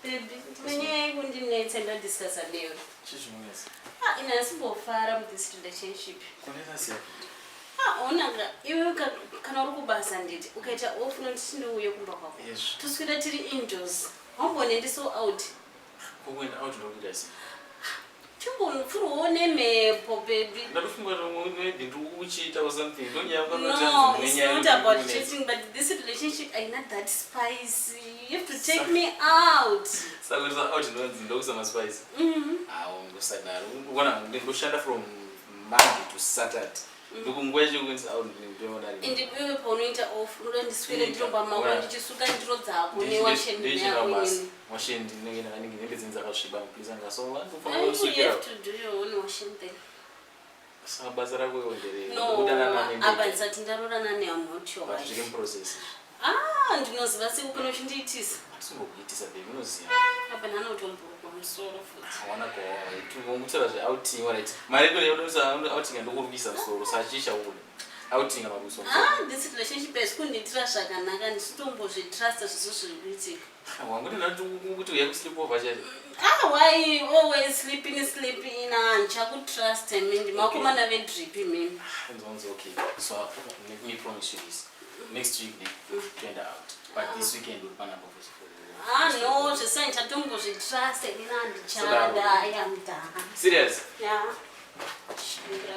Baby, ndine nyaya yekundinetsa ndadiscussa newe. Chii chinonetsa? Ah, ini handisimbofara muthis relationship. Kunetsa sei? Ah, onaka iwe kana uri kubasa nditi ukaita off nonditi ndiuye kumba kwako. Yes. Toswera tiri indoors. Haumbonendiso out. Kuenda out ndokuita sei? Chimbonopfurwawo nemhepo baby. Ndatofunga kuti maybe ndiri kukuchita or something. Ndonyaya No, it's not about cheating, but this relationship haina that spice. You have to take me out. Saka kuita out ndonzi ndokuisa maspice. Awo ngosadaro. Unoona ndoshanda from Monday to Saturday. Ndokunguva yacho yekuendesa out ndinoona rini. Ende iwewe paunoita off unoda ndiswere ndiro pamaoko ndichisuka ndiro dzako newasheni Ndeichenda yako kubasa. inini. Washeni ndinenge ndinenge hembe dzinenge dzakasviba please anga so You vandofanira have to do your own washing then. Saka basa rako iwe nderei? No, Kudanana nendege. apa ndisati ndarorana ne I'm not your But wife. zviri muprocess. Ah, ndinoziva sei ukona uchindiitisa. Hatisingombokuitisa baby unoziva. Apa nhana utomborukwa musoro futi. Hawana kuwawa. Tingomutaura zveouting alright. Mari yedu yekuda outing ndokurukisa musoro saka chicha uda. Outing kana kurukisa musoro. Ah, this relationship haisi kundiitira zvakanaka ndisitombozvitrusta zvese zviri kuitika. Wangu ndinoti kuti uya kusleep over chete. Ah, why always sleeping sleeping? Ah, ndichakutrust imi ndimakomana vedrip imimi. Nzonzi okay. So let me promise you this. Next week ne toenda out. But this weekend uri panapa for Ah no, zvese ndichatombozvitrusta inini handichada. I am done. Serious? Yeah. Shindira.